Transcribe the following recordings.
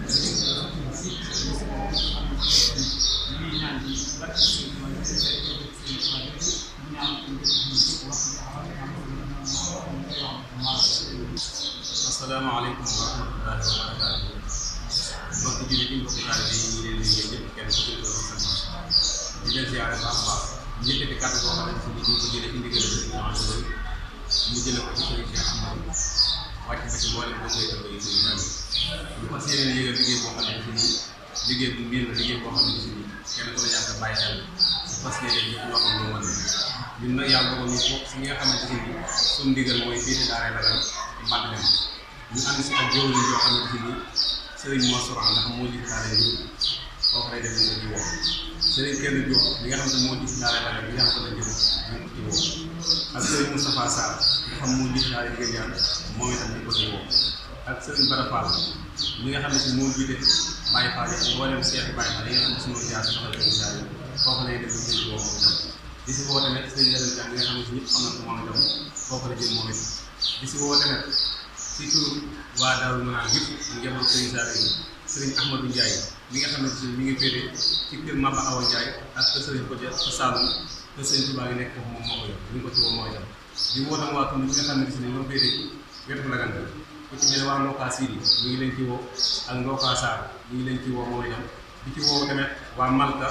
Serigne Asalaamaaleykum wa rahmatullahi wa barakaatuh. Mbokki jullit yi mbokki taalibe yi ñu leen di nuyu kenn ku ci di leen ziare baax a baax ñu yëkkati kàddu boo xamante ni ñu ko jëlee ci ndigal mu jëlee ko ci sëriñ Cheikh Ahmadou wàcc ba ci mboolem ba koy tënk yi ñu fas yéene yëgal liggéey boo xamante ni liggéey bu mbir la liggéey boo xamante ni kenn ku ne yaa ngi bàyyi xel fas yéene ñëpp loo xam ne moo ñun nag yàlla dogal ñu bokk si ñi nga xamante ni suñu ndigal mooy fii ci daara Lagane ci Mbadalem ñu ànd si ak jëwriñ yoo xamante ni Serigne Mansour ndax moo jiite daara yi foofu lay def ñu woo Serigne kenn Diop li nga xam ne moo jiite daara Lagane bi nga xam ne la jëm ñu ko ci woo ak Serigne Moustapha Sarr nga xam moo jiite daara yi yàlla moom itam ñu ko ci woo ak Serigne Bara Fall mi nga xam ne si moo jiite Baye Fall yi mboolem Cheikh Baye Fall yi nga xam ne suñu jaar si xel yi foofu lay def ñu ci woo moom itam di si woo tamit Serigne Lamine Thiam mi nga xam ne si ñëpp xam na ko moom itam foofu la jëm moom it di si woo tamit surtout waa Daaru Manaan yëpp njaboot Serigne Saliou Serigne Ahmadou Ndiaye mi nga xamante ni mi ngi féete ci kër Maba Awa Ndiaye ak kër Serigne Kodja ak Saloum kër Serigne Touba yi nekk foofu moom moo ko yor ñu ngi ko ci woo mooy tam di woo tam waa Tund bi nga xamante ni ñoo féete ci wetu Lagane bi ku ci mel ne waa Ndoka Sidi ñu ngi leen ci woo ak Ndoka Sarr ñu ngi leen ci woo mooy tam di ci woo tamit waa Malka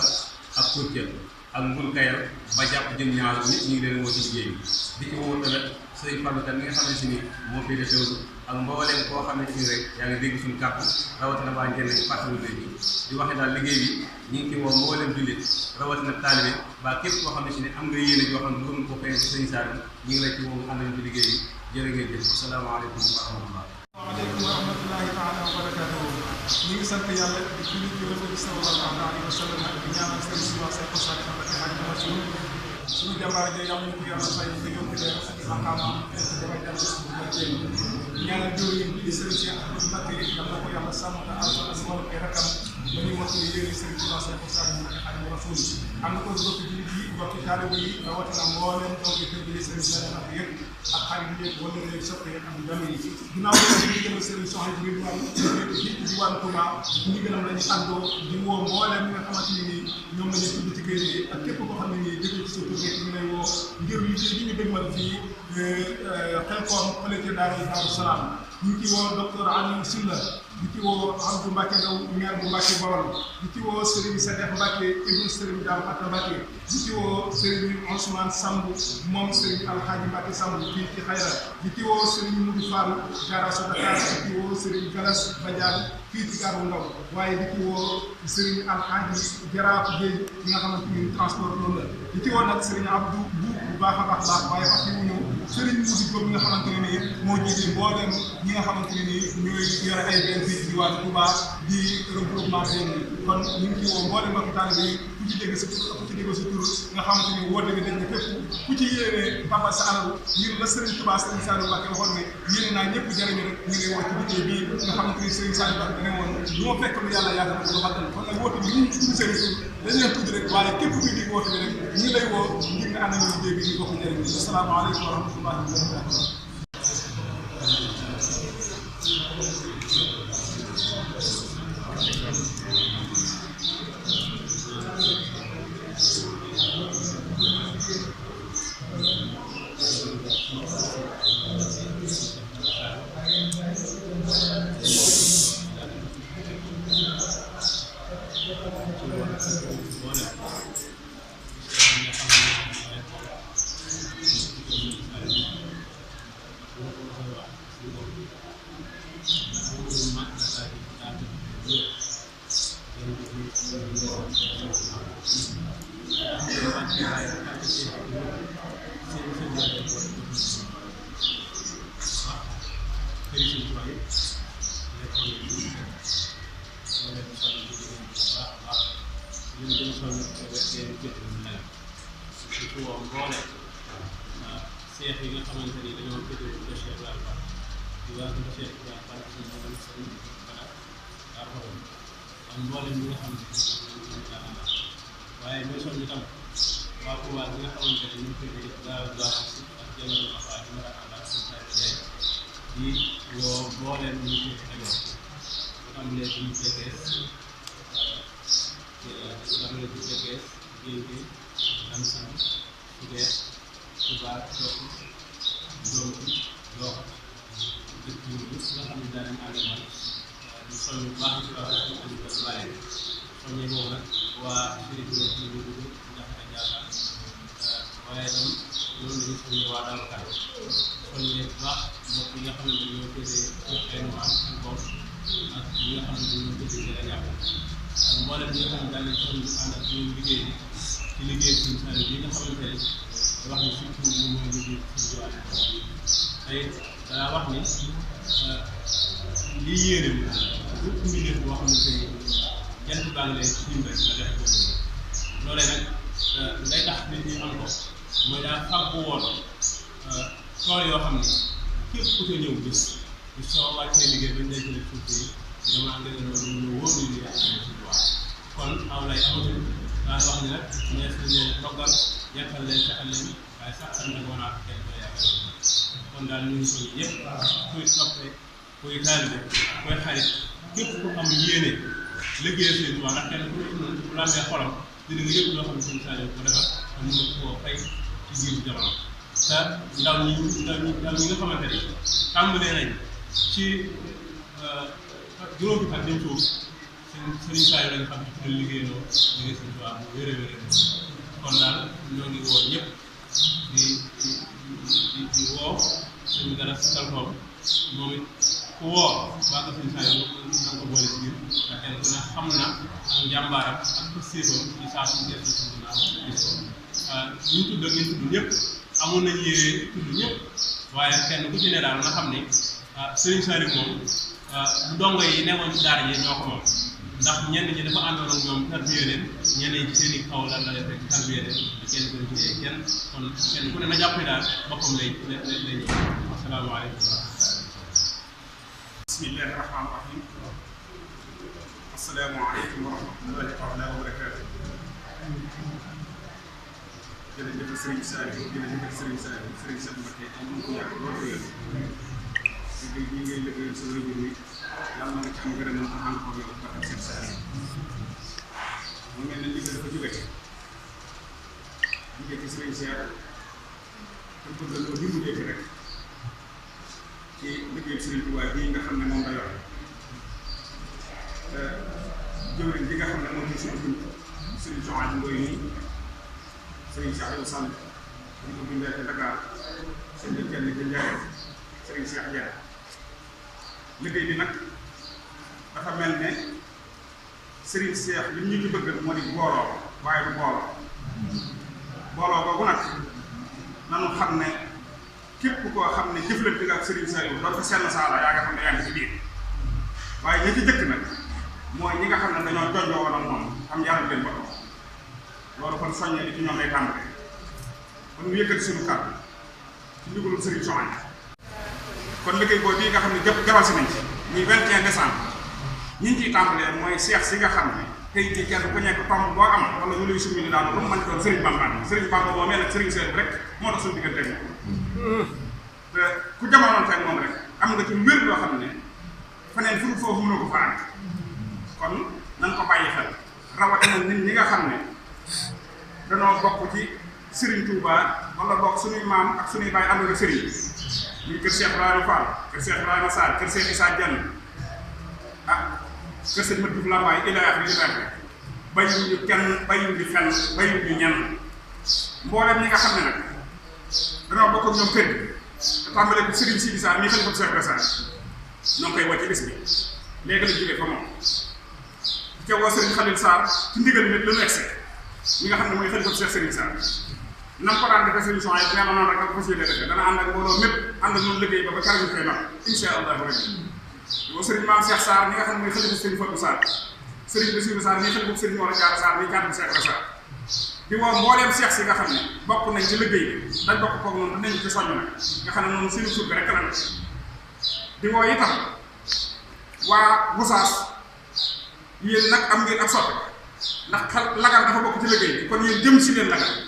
ak Koutiel ak Mbul Kayal ba jàpp jëm ñaar nit ñu ngi leen woo ci liggéey bi di ci woo tamit Serigne Fallou Kane mi nga xamante ni moo féete teewlu ak mbooleem koo xamante ni rek yaa ngi dégg suñu kàddu rawatina waa Njenne fàttali léegi di wax ne daal liggéey bi ñu ngi ci woo mbooleem jullit rawatina taalibe ba képp koo xamante ni am nga yéene joo xam ne bëgg ko feeñ ci Serigne Saliou ñu ngi lay ci woo ànd nañu ci liggéey bi jërë ngeen jëf asalaamaaleykum wa rahmatullah. waaleykum wa rahmatullahi taala wa barakatuhu. ñu ngi sant yàlla di julli ci Yonent bi sallallahu alayhi wa sallam di ñaanal Serigne Touba say posaati xam nga xaaj ma suñu jàmbaar ji yàlla ñu ko yàlla fay te yokk leen ak maqaamam dafay dem ñaanal jëwriñ bi di Serigne Cheikh Ahmadou Mbacké yàlla ko yàlla sàmm te aar ak mboolem ay rakam ba ñu wax ni yéen Serigne Touba say posaati xam nga xaaj ma suñu am na ko bokk jullit yi bokk taalibe yi rawatina mboolem donc kër gi Serigne Saliou yëpp ak xarit yi wala leen soppe ak dami yi ginnaaw ñu gën a Serigne soxna bi di wàllu Touba ñu gën a lañu àndoo di woo mboolem nga xamante ni ñoom la ñu tudd ci kër yi ak képp koo xam ne nii dëgg ci sa tur rek ñu lay woo ngir li ñu dégmal fii Khelcom fële ca Daaru Salaam ñu ngi ci woo docteur Aliou Sylla di ci woo Abdou Mbacke Ndaw maire bu Mbacke Bawol di ci woo Serigne Sadef Mbacke ibnu Serigne Dame Atta Mbacke di ci woo Serigne Ousmane Samb moom Serigne Alhaji Mbacke Samb fii ci Xayra di ci woo Serigne Moudou Fall garage Dakar di ci woo Serigne Galas Badiane fii ci Gare bu Ndaw waaye di ci woo Serigne Alhaji Jaraaf Gueye ñi nga xamante ni transport loolu la di ci woo nag Serigne Abdou bu baax a baax waaye wax dëgg ñëw Serigne Moudou Diop mi nga xamante ne nii moo jiite mboolem ñi nga xamante ne nii ñooy yore ay benn fii di waa Touba di regroupement seen kon ñu ngi ci woo mboolem mbokku taalibe yi ku ci dégg sa tur ku ci dégg sa tur nga xamante ni woote bi dañ ne fépp ku ci yéene Papa sa alal ngir la Serigne Touba Serigne Saliou Mbacké waxoon ne yéene naa ñëpp jëriñu rek ñu ngi woo ci liggéey bii nga xamante ni Serigne Saliou Mbacké dane woon lu ma fekk lu yàlla yaatal ko ba battal kon nag woote bi ñu tudd seen tur dañ leen tudd rek waaye képp kuy dégg woote bi rek ñu ngi lay woo ngir nga ànd ak liggéey bi ñu bokk jëriñ asalaamaaleykum wa rahmatullahi wa barakatuh. seex yi nga xamante ni dañoo féetewoo ci Cheikh Ibrahima Fall di waa kër Cheikh Ibrahima Fall ci mboolem sëriñ Bala ak Xorom ak mboolem ñi nga xamante ni ñoom la àndal waaye ñooy soññu tam waa Touba bi nga xamante ni ñu féetee daaw daaw ak jamono Fafa di mën a àndal suñu saa di woo mboolem ñu féetee Kajoor ba am léegi ñu féetee damay ci Cekees Génte Lamsan Sugeer Touba Tokk Ndonga Dox dëkk yi nga xam ne daal di ànd ak man di soññ bu baax ci wàllu bàyyi soññee boobu nag waa Serigne Touba ci ñu dugg ndax ay jaakaar waaye itam loolu la ñu soññee waa Daaru Kàddu soññee bu baax mbokk yi nga xamante ne ñoo féetee ay noir ak bopp ak ñi nga xamante ne ñoo féetee ay jàpp ak mboolem ñi nga xam ne daal di soññ ànd ak ñoom liggéey bi ci liggéey suñu Saliou bi nga xamante ne wax ni surtout ñu mooy liggéey suñu wàllu tey danaa wax ni lii yéeneem bépp mbindeef boo xamante ni jant baa ngi lay tiim rek nga def ko loolee nag day tax nit ñi am ko mooy daa fàggu woon tool yoo xam ne képp ku ca ñëw gis ñu soo wàccee liggéey bañ day jëlee suuf si damaa nga loolu ñu wóor ñu yaa ci droit kon aw lay amatul daa wax ni nag nees na leen toggal yekkal leen saxal leen waaye saxal nag wanaa kenn ko yaakaar kon daal ñu ngi soññ ñëpp kuy soppe kuy taalibe kuy xarit képp ku am yéene liggéeyal seen tubaab ndax kenn ku nekk noonu bu lambee xolam dina nga yëpp loo xam ne suñu Saliou ko defar te mën nga koo fay ci biir jamono te ndaw ñi nga xamante ni tàmbalee nañ ci juróomi at dañ suuf Serigne Saliou lañ xam ne liggéey loo liggéey seen tubaab bu wér a wér kon daal ñoo ngi woo ñëpp di woo suñu dara si Khelcom moom it ku woo waa ko suñu Saliou na ko boole ci biir ndax kenn ku ne xam na ak njàmbaaram ak pëstéefam ci saa su gerte si ginnaaw gis ko ñu tudd ak ñu tudd ñëpp amoon nañu yére tudd ñëpp waaye kenn ku ci ne daal nga xam ne Serigne Saliou moom ndongo yi newoon ci daara ji ñoo ko moom ndax ñenn ñi dafa àndoon ak ñoom tarbiyee leen ñenn ñi ci seen i kaw lan la def rek tarbiyee leen kenn ku ne ci kenn kon kenn ku ne na jàpp ne daal boppam lay ñëw asalaamaaleykum. bismillahi rahmaani rahim asalaamaaleykum wa rahmatullahi taala wa barakaatu. jërëjëf Serigne Saliou jërëjëf Serigne Saliou Serigne Saliou Mbacké am ko yàgg loolu yëpp liggéey bii ngay liggéeyal sa réew mi yàlla na nga ci am gërëm ñu ànd ko yow ba ak Serigne Saliou mu mel ne liggéey dafa jóge ci Serigne Saliou te bëgg loo dimbalee ci rek ci liggéey Serigne Touba bii nga xam ne moom la yor jëwriñ bi nga xam ne moom ci suñu dund Serigne Souhaïbou Ndoye nii Serigne Saliou Sall ñu ko bindee ci Dakar Serigne kenn ci Ndiaye Serigne Cheikh Ndiaye liggéey bi nag dafa mel ne Serigne Cheikh li ñu ci bëgg moo di booloo waaye du booloo boobu nag nanu xam ne képp koo xam ne jëflante nga ak Serigne Saliou doon ko seen saala yaa nga xam ne yaa ngi ci biir waaye ñi ci jëkk nag mooy ñi nga xam ne dañoo jonjoo woon ak moom am yaram leen boppam loolu kon soññee li ci ñoom lay tàmbale kon ñu yëkkati suñu kàddu ci ndigalul Serigne Souhaïbou kon liggéey boobu bii nga xam ne jabal si nañ ci muy 21 décembre ñi ñu ciy tàmbalee mooy seex si nga xam ne tey jii kenn ku nekk tomb boo am wala ñu lay summi daal lu mu mën doon Serigne Bamba moo mel ne Serigne Saliou rek moo tax suñu diggante moom te ku jamonoon fekk moom rek am nga ci wér loo xam ne feneen fu foofu mënoo ko fa ànd kon nañ ko bàyyi xel rawatina nit ñi nga xam ne danoo bokk ci Serigne Touba wala bokk suñuy maam ak suñuy baay ànd ak Serigne muy kër Cheikh Ibrahima Fall kër Cheikh Ibrahima Sarr kër Cheikh Issa Diagne ah kër Sëñ Mat Diouf Lambaye bàyyiwuñu kenn bàyyiwuñu fenn bàyyiwuñu ñenn mboolem ñi nga xam ne nag danoo bokk ak ñoom kër gi te tàmbalee ko Serigne Sidi Sarr mii xel ko Cheikh Ibrahima Sarr ñoo ngi koy wàcc bis bi léegi la jógee fa moom di ca woo Serigne Khalil Sarr ci ndigal nit lu nu egsi ñi nga xam ne mooy xel ko Cheikh Serigne Sarr nam ko daan defee Serigne Souhaïbou nee na noonu rek nga ko fas yéene defee dana ànd ak mbooloo mépp ànd ak ñoom liggéey ba kàr ñu koy nag incha allah rek boo Serigne Maam Cheikh Sarr ñi nga xam ne mooy xalifa Serigne Fallou Sarr Serigne Bassirou Sarr ñi xalifa Serigne Mor Diarra Sarr ñi kàddu Cheikh Sarr di woo mbooleem Cheikh si nga xam ne bokk nañ ci liggéey bi dañ bokk koog noonu dinañ ci soññ nag nga xam ne noonu suñu suuf rek la nag di woo itam waa Gossas yéen nag am ngeen ak soppe ndax Lagane dafa bokk ci liggéey bi kon yéen jëm si leen Lagane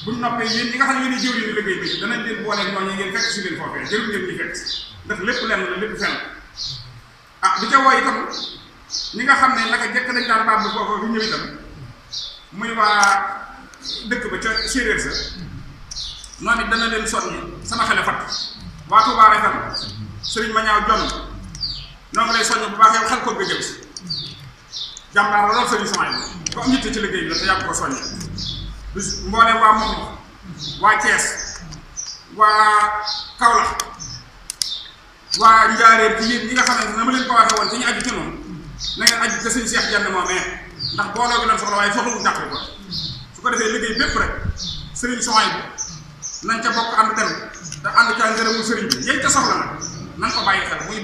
buñ noppee yéen ñi nga xam ne yéen jëw leen liggéey bi danañ leen booleen ñooñu ngeen fekk si leen foofee jël ngeen ñu fekk ndax lépp lenn la lépp fenn ah di ca woo itam ñi nga xam ne naka jekk nañ daan baab bi foofu bi ñëw itam muy waa dëkk ba ca séeréer sa noonu it dana leen soññi sama xel fat waa Touba Refane Serigne ma ñaaw jonn noo ngi lay soññ bu baax yow xel ko nga jëm si jàmbaar la lool Serigne Souhaïbou ko am yitte ci liggéey bi la te yàgg ko soññi mbooleem waa moom waa Thiès waa Kaolack waa Njaaréem ci yéen ñi nga xamante ne na ma leen ko waxee woon ci ñu aju ci noonu na ngeen aju te sëñ Cheikh Dieng moom ndax booloo bi leen soxla waaye soxlawul jàppale ko su ko defee liggéey bépp rek Serigne Souhaïbou nañ ca bokk ànd dem te ànd ca ngërëmul Serigne bi yéen ca soxla nag nañ ko bàyyi xel muy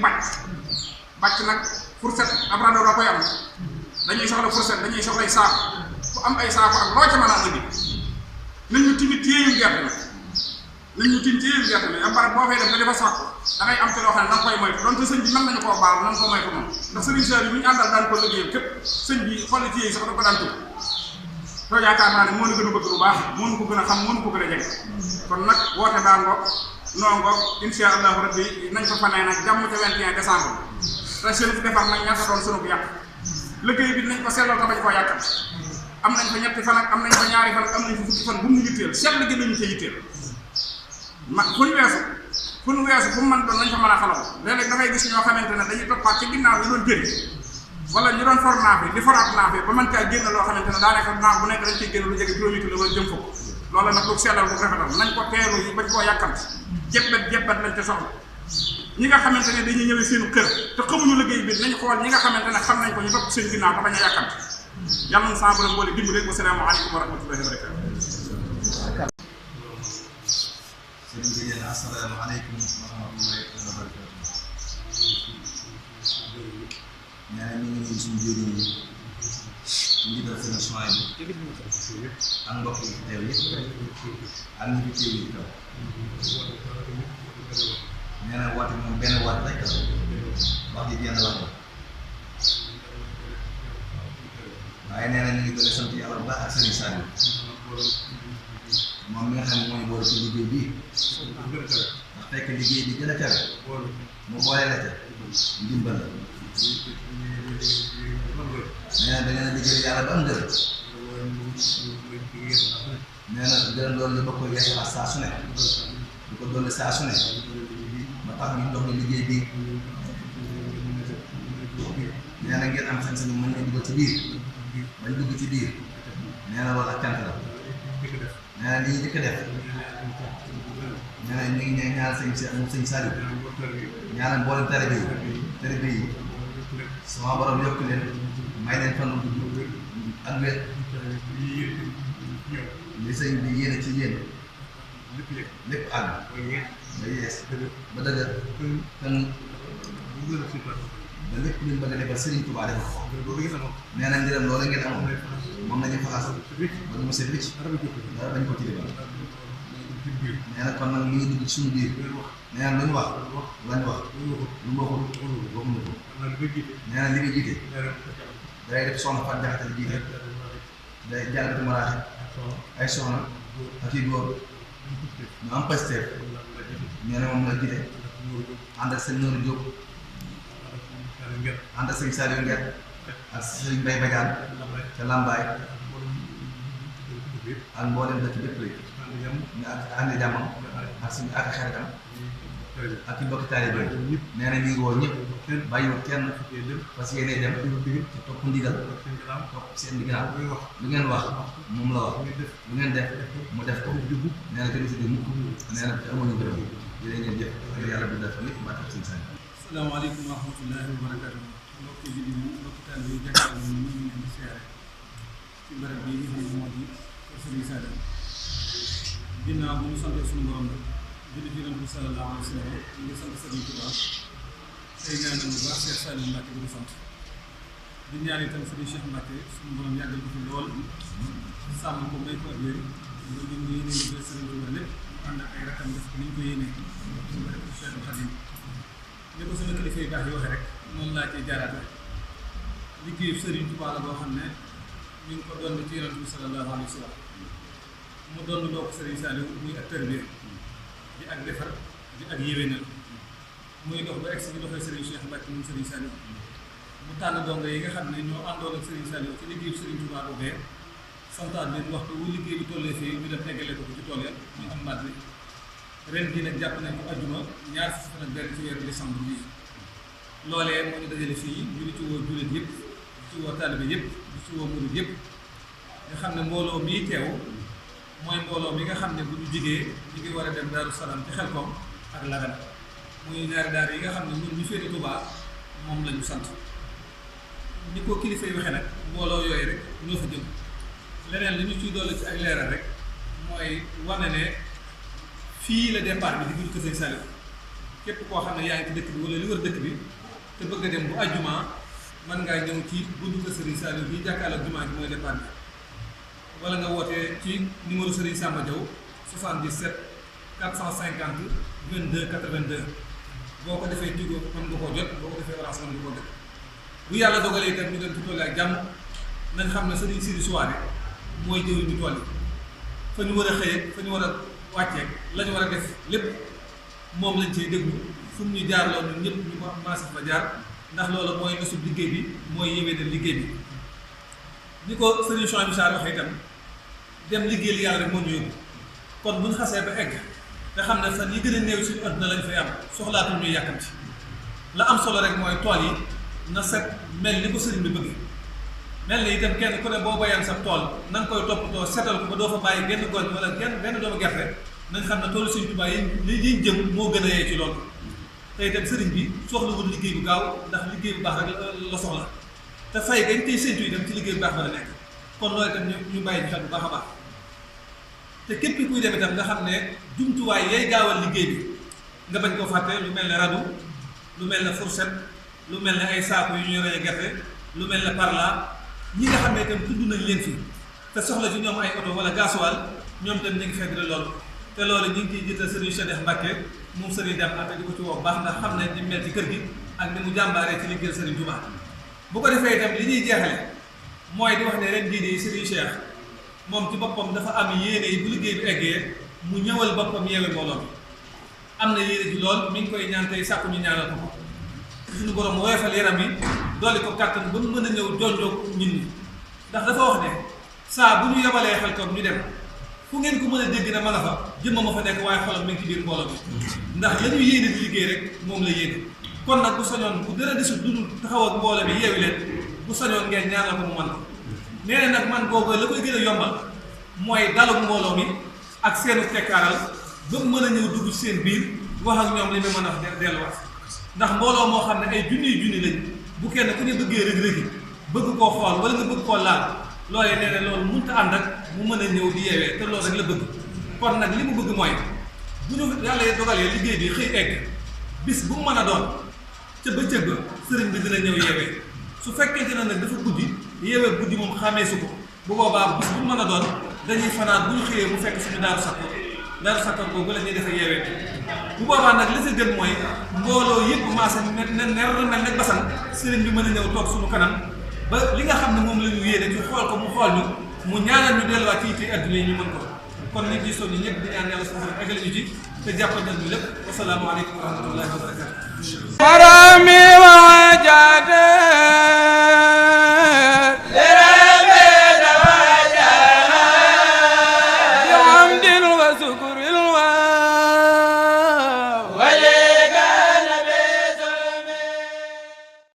bàcc nag fourchette ab rajo da koy am dañuy soxla fourchette dañuy soxlay saako ku am ay saako ak loo ca mën a indi nañ ñu timit téyeyu gerte nag nañ ñu tim téyeyu gerte nag am barab boo fay def da dafa sàkku da ngay am ci loo xam ne na nga koy moytu donte sëñ bi mën nañu koo baal na nga ko moytu moom ndax Serigne Saliou bi ñu àndal daan ko liggéeyam képp sëñ bi xooli téye sax da ko daan tëb to yaakaar naa ne moo ñu gën a bëgg lu baax moo ñu ko gën a xam moo ñu ko gën a jege kon nag woote baa ngoog noo ngoog insha allahu rabbi nañ fa fanee nag jàmm ca 21 décembre te seen fi defar nag ñaata doon sunu bu yàq liggéey bi nañ ko sellal te bañ koo yàqal am nañ fa ñetti fan ak am nañ fa ñaari fan ak am nañ fa fukki fan bu mu yitteel seetlu gi nañu ca yitteel fu ñu weesu fu mu mën doon nañ fa mën a xalaat léeg-léeg da ngay gis ñoo xamante ne dañuy toppaat ci ginnaaw ñu doon jëriñ wala ñu doon for naaf yi di foraat naaf yi ba mën caa génn loo xamante ne daanaka naaf bu nekk dañ ciy génn lu jege juróomi kilo wala jëm fukk loolu nag lu sellal bu rafetal nañ ko teelu yi bañ koo yàkkamti jebbet lañ ca soxla ñi nga xamante ne dañuy ñëwee seenu kër te xamuñu liggéey bi nañ xool ñi nga xamante ne xam nañ ko ñu topp seen ginnaaw te bañ a yàkkamti yàlla na sa borom boole dimbali wa salaamu aleykum wa rahmatullahi wa barakatuh. Serigne assalaamu aleykum wa rahmatullahi wa barakatuh. nee na ñu ngi nuyu suñu jëriñ yi ci njiital Serigne Souhaïbou ak mbokk yi teew yëpp ak ñi fi teew yi kaw nee na woote moom benn woote rek wax ji jenn wax waaye nee na ñu ngi gën a sant yàlla bu baax ak Serigne Saliou moom mi nga xam ne mooy boole ci liggéey bii ndax fekk liggéey bi gën a kawe mu boole la ca ndimbal la nee na da ngeen a liggéey yàlla ba am ngërëm nee na gën loolu li ba koy yeesalaat saa su ne di ko dolli saa su ne ba tax ñu dox ni liggéey bi nee na ngeen am sañ-sañ mën nga dugg ci biir bañ dugg ci biir nee na loolu ak cant la nee na li ñu njëkk a def nee na ñu ngi ñaanal sëñ Saliou ñaanal mboolem Tarbiyah yi sama borom yokk leen may leen fan bu gudd ak wér li sëñ bi yéene ci yéen lépp àgg ba yees ba dëgër kan ba lépp luñ bëgg a defal Serigne Touba defal ko nee na ngërëm loolu ngeen amoon moom la ñu faxas ba ñu mos a wicc dara bañ ko tilimal nee na kon nag mi ngi dugg ci suñu biir nee na lu ñu wax lañ wax lu mu waxul waxuñu ko nee na li nga jiite day def soxna Fatou Diakhaté jiite day jàllale maraaxi ay soxna ak i góor ñu am pasteur nee na moom la jiite ànd ak sëñ Nourou Diop ànd ak sëñ Saliou Nguer ak sëñ Mbaye Badiane ca Lambaye ak mboolem dëkk bépp rek ñu ànd jàmmam ak suñu ak xaritam ak i mbokki taalibe yi nee na ñu ngi woo ñëpp bàyyiwul kenn parce que yéenay dem te topp ndigal topp seen ginnaaw lu ngeen wax moom la wax lu ngeen def mu def ko nee na kenn si di mukk nee na te amuñu gërëm jërë ngeen jëf yàlla bi def lépp ba tax seen sañ. Asalaamaaleykum wa rahmatullahi wa barakatuh. mbokki jullit yi mbokki taalibe yi jàkkaarloo ñu ngi leen di siyaare ci barab bii nga xam ne moo di Serigne Saliou ginnaaw bu ñu santee suñu borom rek jullit yi Yonent bi sallallahu alayhi wa sallam ñu ngi sant Serigne Touba tey ñaanal bu baax Cheikh Saliou Mbacke di ko sant di ñaan itam Serigne Cheikh Mbacke suñu borom yàggal ko fi lool sàmm ko may ko ak wér ñu ngi yéene jël Serigne Touba lépp ànd ak ay rakam def ko ni ñu ko yéenee su ko def Cheikh Khadim ni ko sama kilifa yu baax yi waxee rek noonu laa ciy jaaraate liggéeyu Serigne Touba la boo xam ne ñu ngi ko doon ci Yonent bi sallallahu alayhi wa sallam mu doon loo ko Serigne Saliou muy ak Tarbiyah di ak defar di ak yéwénal muy dox ba egsi ci doxee Serigne Cheikh Mbacke moom Serigne Saliou mu tànn donga yi nga xam ne ñoo àndoon ak Serigne Saliou ci liggéeyu Serigne Touba boobee santaan leen waxtu wu liggéey bi tollee fii ñu dem eggale ko ci tool ya ñu am maat bi ren jii nag jàpp nañ ko ajjuma ñaar fukki fan ak benn ci weeru décembre bii loolee moo ñu dajale fii ñu di ci woo jullit yëpp di ci woo taalibe yëpp di ci woo murid yëpp nga xam ne mbooloo mii teew mooy mbooloo mi nga xam ne bu ñu jigee ñu ngi war a dem Daaru Salaam ci Khelcom ak Lagane muy ñaari daara yi nga xam ne ñun ñu féete Touba moom la ñu sant ni ko kilifa yi waxee nag mbooloo yooyu rek ñoo fa jëm leneen li ñu ciy dolli ci ak leeral rek mooy wane ne fii la départ bi di buntu kër Sëñ Saliou képp koo xam ne yaa ngi ci dëkk bi wala li wër dëkk bi te bëgg a dem bu àjjuma mën ngaa ñëw ci buntu kër Sëñ Saliou bi jàkkaarloog jumaa bi mooy départ bi wala nga wootee ci numéro Serigne Samba Diaw 77 450 22 82 boo ko defee Tigo mën nga koo jot boo ko defee Orange mën nga koo jot bu yàlla dogalee itam ñu dem ci tool ak jàmm nañ xam ne Serigne Sidi Souare mooy jëriñu tool yi fa ñu war a xëyee fa ñu war a wàcceeg la ñu war a def lépp moom lañ cey déglu fu mu ñu jaar loolu ñun ñëpp ñu ko maasif ba jaar ndax loolu mooy nasub liggéey bi mooy yéwee na liggéey bi ni ko Serigne Chouaïbou Sarr waxee itam dem liggéey li yàlla rek moo ñu yóbbu kon bu ñu xasee ba egg te xam ne fan yi gën a néew suñu àdduna lañ fay am soxlaatul ñuy yàkkamti la am solo rek mooy tool yi na set mel ni ko sëriñ bi bëgg mel ni itam kenn ku ne boo bayaan sa tool na nga koy toppatoo setal ko ba doo fa bàyyi genn goñ wala benn doomu gerte nañ xam ne toolu Sëriñ Tuubaa yi liñ jëm moo gën a yee ci loolu te itam sëriñ bi soxlawul liggéey bu gaaw ndax liggéey bu baax rek la soxla te fay gañ tey séntu itam ci liggéey bu baax ba la nekk kon loolu itam ñu bàyyi ci xel bu baax a baax te képp kuy dem itam nga xam ne jumtuwaay yay gaawal liggéey bi nga bañ koo fàtte lu mel ne radu lu mel ne fourchette lu mel ne ay saako yu ñuy reye gerte lu mel ne parla ñi nga xam ne itam tudd nañ leen fi te soxla ci ñoom ay oto wala gasoil ñoom itam ñu ngi fekk loolu te loolu ñu ngi ciy jiital Serigne Cheikh Mbacke moom Serigne Dem ak di ko ci woo baax ndax xam ne ni mel ci kër gi ak ni mu jàmbaaree ci liggéeyal Serigne Touba bu ko defee itam li ñuy jeexale mooy di wax ne ren jii nii Serigne Cheikh moom ci boppam dafa am yéene yi bu liggéey bi eggee mu ñëwal boppam yeewe mbooloo bi am na yéene ji lool mi ngi koy ñaan tey sàkku ñu ñaanal ko suñu borom woyofal yaram yi dolli ko kàttan ba mu mën a ñëw jonjoog ñun ñi ndax dafa wax ne saa bu ñu yebalee Khelcom ñu dem fu ngeen ko mën a dégg na ma nga fa jëmma ma fa nekk waaye xolam mi ngi ci biir mbooloo bi ndax la ñu yéene di liggéey rek moom la yéene kon nag bu sañoon bu dara desul dudul taxaw ak mbooloo bi yeewi leen bu sañoon ngeen ñaanal ko mu man ko nee na nag man boobu la koy gën a yombal mooy dalug mbooloo mi ak seenu tekkaaral ba mu mën a ñëw dugg ci seen biir wax ak ñoom li mu mën a delluwaat ndax mbooloo moo xam ne ay junni lañ bu kenn ku ne bëggee rëg-rëgi bëgg koo xool wala nga bëgg koo laal loolee nee na loolu mënut a ànd ak mu mën a ñëw di yeewee te loolu rek la bëgg kon nag li mu bëgg mooy bu ñu yàlla dogalee liggéey bi xëy egg bis bu mu mën a doon ca bëccëg ba sëriñ bi dina ñëw yeewee su fekkente ne nag dafa guddi yeewee guddi moom xàmmee su ko bu boobaa bis bu mu mën a doon dañuy fanaan bu ñu xëyee mu fekk suñu daaru sakkoor boobu la ñuy defee yeewee bu boobaa nag li sa gën mooy mbooloo yëpp maasa ne ner mel ne basan sëriñ bi mën a ñëw toog suñu kanam ba li nga xam ne moom la ñu yéene ci xool ko mu xool ñu mu ñaanal ñu delluwaat ci yitte adduna yi ñu mën ko kon nit ñi soññi ñëpp di ñaan yàlla suñu borom eggale ñu ci te jàppandal ñu lépp wasalaamaaleykum wa rahmatullahi wa barakatu